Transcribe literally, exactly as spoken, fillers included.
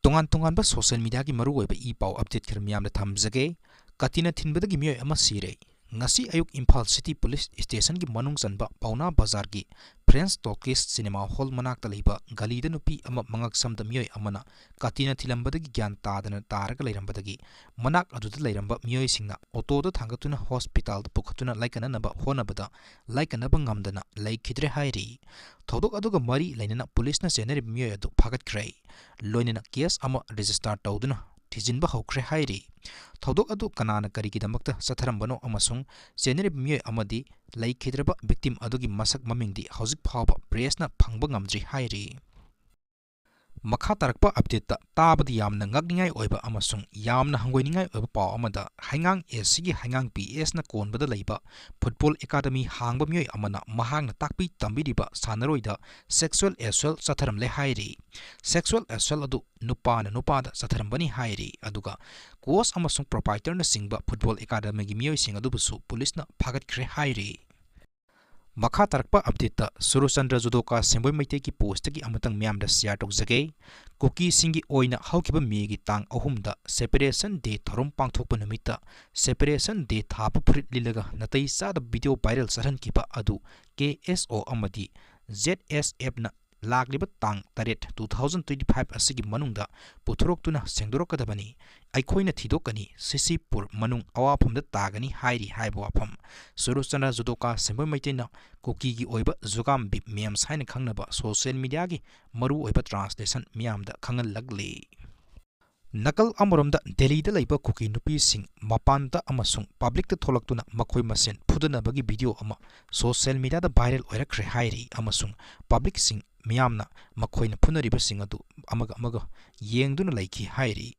ꯇꯣꯉꯥꯟ ꯇꯣꯉꯥꯟꯕ social mediaꯒꯤ ꯃꯔꯨꯑꯣꯏꯕ ꯏ ꯄꯥꯎ update ꯈꯔ ꯃꯤꯌꯥꯝꯗ ꯊꯝꯖꯒꯦ꯫ ꯀꯥꯇꯤꯅ ꯊꯤꯟꯕꯗꯒꯤ ꯃꯤꯑꯣꯏ ꯑꯃ ꯁꯤꯔꯦ꯫ ꯉꯁꯤ ꯑꯌꯨꯛ ꯏꯝꯐꯥꯜ city police stationꯒꯤ ꯃꯅꯨꯡ ꯆꯟꯕ ꯄꯥꯎꯅꯥ ꯕꯖꯥꯔꯒꯤ French Talkies cinema hall ꯃꯅꯥꯛꯇ ꯂꯩꯕ ꯒꯂꯤꯗ ꯅꯨꯄꯤ ꯑꯃ ꯃꯉꯛꯁꯝꯗ ꯃꯤꯑꯣꯏ ꯑꯃꯅ ꯀꯥꯇꯤꯅ ꯊꯤꯜꯂꯝꯕꯗꯒꯤ ꯒ꯭ꯌꯥꯟ ꯇꯥꯗꯅ ꯇꯥꯔꯒ ꯂꯩꯔꯝꯕꯗꯒꯤ ꯃꯅꯥꯛ ꯑꯗꯨꯗ ꯂꯩꯔꯝꯕ ꯃꯤꯑꯣꯏꯁꯤꯡꯅ ꯑꯣꯇꯣꯗ ꯊꯥꯡꯒꯠꯇꯨꯅ ꯍꯣꯁꯄꯤꯇꯥꯜꯗ ꯄꯨꯈꯠꯇꯨꯅ ꯂꯥꯏꯀꯠꯅꯅꯕ ꯍꯣꯠꯅꯕꯗ ꯂꯥꯏꯀꯠꯅꯕ ꯉꯝꯗꯅ ꯂꯩꯈꯤꯗ꯭ꯔꯦ ꯍꯥꯏꯔꯤ꯫ ꯊꯧꯗꯣꯛ ꯑꯗꯨꯒ ꯃꯔꯤ ꯂꯩꯅꯅ ꯄꯨꯂꯤꯁꯅ ꯆꯦꯟꯅꯔꯤꯕ ꯃꯤꯑꯣꯏ ꯑꯗꯨ ꯐꯥꯒꯠꯈ꯭ꯔꯦ꯫ ꯂꯣꯏꯅꯅ case ꯑꯃ register ꯇꯧꯗꯨꯅ ꯊꯤꯖꯤꯟꯕ ꯍꯧꯈ꯭ꯔꯦ ꯍꯥꯏꯔꯤ꯫ ꯊꯧꯗꯣꯛ ꯑꯗꯨ ꯀꯅꯥꯅ ꯀꯔꯤꯒꯤꯗꯃꯛꯇ ꯆꯠꯊꯔꯝꯕꯅꯣ ꯑꯃꯁꯨꯡ ꯆꯦꯟꯅꯔꯤꯕ ꯃꯤꯑꯣꯏ ꯑꯃꯗꯤ ꯂꯩꯈꯤꯗ꯭ꯔꯕ victim ꯑꯗꯨꯒꯤ ꯃꯁꯛ ꯃꯃꯤꯡꯗꯤ ꯍꯧꯖꯤꯛ ꯐꯥꯎꯕ pressꯅ ꯐꯪꯕ ꯉꯝꯗ꯭ꯔꯤ ꯍꯥꯏꯔꯤ꯫ ꯃꯈꯥ ꯇꯥꯔꯛꯄ updateꯇ ꯇꯥꯕꯗ ꯌꯥꯝꯅ ꯉꯛꯅꯤꯡꯉꯥꯏ ꯑꯣꯏꯕ ꯑꯃꯁꯨꯡ ꯌꯥꯝꯅ ꯍꯪꯒꯣꯏꯅꯤꯡꯉꯥꯏ ꯑꯣꯏꯕ ꯄꯥꯎ ꯑꯃꯗ, ꯍꯩꯉꯥꯡ Eastꯀꯤ ꯍꯩꯉꯥꯡ P Sꯅ ꯀꯣꯟꯕꯗ ꯂꯩꯕ football academy ꯍꯥꯡꯕ ꯃꯤꯑꯣꯏ ꯑꯃꯅ ꯃꯍꯥꯛꯅ ꯇꯥꯛꯄꯤ ꯇꯝꯕꯤꯔꯤꯕ ꯁꯥꯟꯅꯔꯣꯏꯗ sexual assault ꯆꯠꯊꯔꯝꯂꯦ ꯍꯥꯏꯔꯤ꯫ Sexual assault ꯑꯗꯨ ꯅꯨꯄꯥꯅ ꯅꯨꯄꯥꯗ ꯆꯠꯊꯔꯝꯕꯅꯤ ꯍꯥꯏꯔꯤ꯫ ꯑꯗꯨꯒ coach ꯑꯃꯁꯨꯡ proprietorꯅꯆꯤꯡꯕ football academyꯒꯤ ꯃꯤꯑꯣꯏꯁꯤꯡ ꯑꯗꯨꯕꯨꯁꯨ ꯄꯨꯂꯤꯁꯅ ꯐꯥꯒꯠꯈ꯭ꯔꯦ ꯍꯥꯏꯔꯤ꯫ ꯃꯈꯥ ꯇꯥꯔꯛꯄ updateꯇ ꯁꯨꯔꯆꯟꯗ꯭ꯔ ꯖꯨꯗꯣꯀꯥ ꯁꯦꯝꯕꯣꯏ ꯃꯩꯇꯩꯒꯤ postꯇꯒꯤ ꯑꯃꯇꯪ ꯃꯤꯌꯥꯝꯗ share ꯇꯧꯖꯒꯦ꯫ ꯀꯨꯀꯤꯁꯤꯡꯒꯤ ꯑꯣꯏꯅ ꯍꯧꯈꯤꯕ Mayꯒꯤ ꯇꯥꯡ ꯑꯍꯨꯝꯗ Separation Day ꯊꯧꯔꯝ ꯄꯥꯡꯊꯣꯛꯄ ꯅꯨꯃꯤꯠꯇ Separation Day ꯊꯥꯕ ꯐꯨꯔꯤꯠ ꯂꯤꯠꯂꯒ ꯅꯥꯇꯩ ꯆꯥꯗꯕ video viral ꯆꯠꯍꯟꯈꯤꯕ ꯑꯗꯨ K S O ꯑꯃꯗꯤ Z S Fꯅ ꯂꯥꯛꯂꯤꯕ ꯇꯥꯡ ꯇꯔꯦꯠ, two thousand twenty five ꯑꯁꯤꯒꯤ ꯃꯅꯨꯡꯗ ꯄꯨꯊꯣꯔꯛꯇꯨꯅ ꯁꯦꯡꯗꯣꯔꯛꯀꯗꯕꯅꯤ꯫ ꯑꯩꯈꯣꯏꯅ ꯊꯤꯗꯣꯛꯀꯅꯤ, ꯁꯤꯁꯤꯄꯨꯔ ꯃꯅꯨꯡ ꯑꯋꯥꯐꯝꯗ ꯇꯥꯒꯅꯤ ꯍꯥꯏꯔꯤ ꯍꯥꯏꯕ ꯋꯥꯐꯝ꯫ ꯁꯨꯔꯆꯟꯗ꯭ꯔ ꯖꯨꯗꯣꯀꯥ ꯁꯦꯝꯕꯣꯏ ꯃꯩꯇꯩꯅ ꯀꯨꯀꯤꯒꯤ ꯑꯣꯏꯕ ꯖꯨꯒꯥꯝ ꯕꯤꯞ memes ꯍꯥꯏꯅ ꯈꯪꯅꯕ social mediaꯒꯤ ꯃꯔꯨꯑꯣꯏꯕ translation ꯃꯤꯌꯥꯝꯗ ꯈꯪꯍꯜꯂꯛꯂꯤ꯫ ꯅꯥꯀꯜ ꯑꯃꯔꯣꯝꯗ ꯗꯦꯜꯂꯤꯗ ꯂꯩꯕ ꯀꯨꯀꯤ ꯅꯨꯄꯤꯁꯤꯡ ꯃꯄꯥꯟꯗ ꯑꯃꯁꯨꯡ publicꯇ ꯊꯣꯛꯂꯛꯇꯨꯅ ꯃꯈꯣꯏ ꯃꯁꯦꯟ ꯐꯨꯗꯅꯕꯒꯤ video ꯑꯃ social mediaꯗ viral ꯑꯣꯏꯔꯛꯈ꯭ꯔꯦ ꯍꯥꯏꯔꯤ ꯑꯃꯁꯨꯡ publicꯁꯤꯡ ꯃꯤꯌꯥꯝꯅ ꯃꯈꯣꯏꯅ ꯐꯨꯅꯔꯤꯕꯁꯤꯡ ꯑꯗꯨ ꯑꯃꯒ ꯑꯃꯒ ꯌꯦꯡꯗꯨꯅ ꯂꯩꯈꯤ ꯍꯥꯏꯔꯤ꯫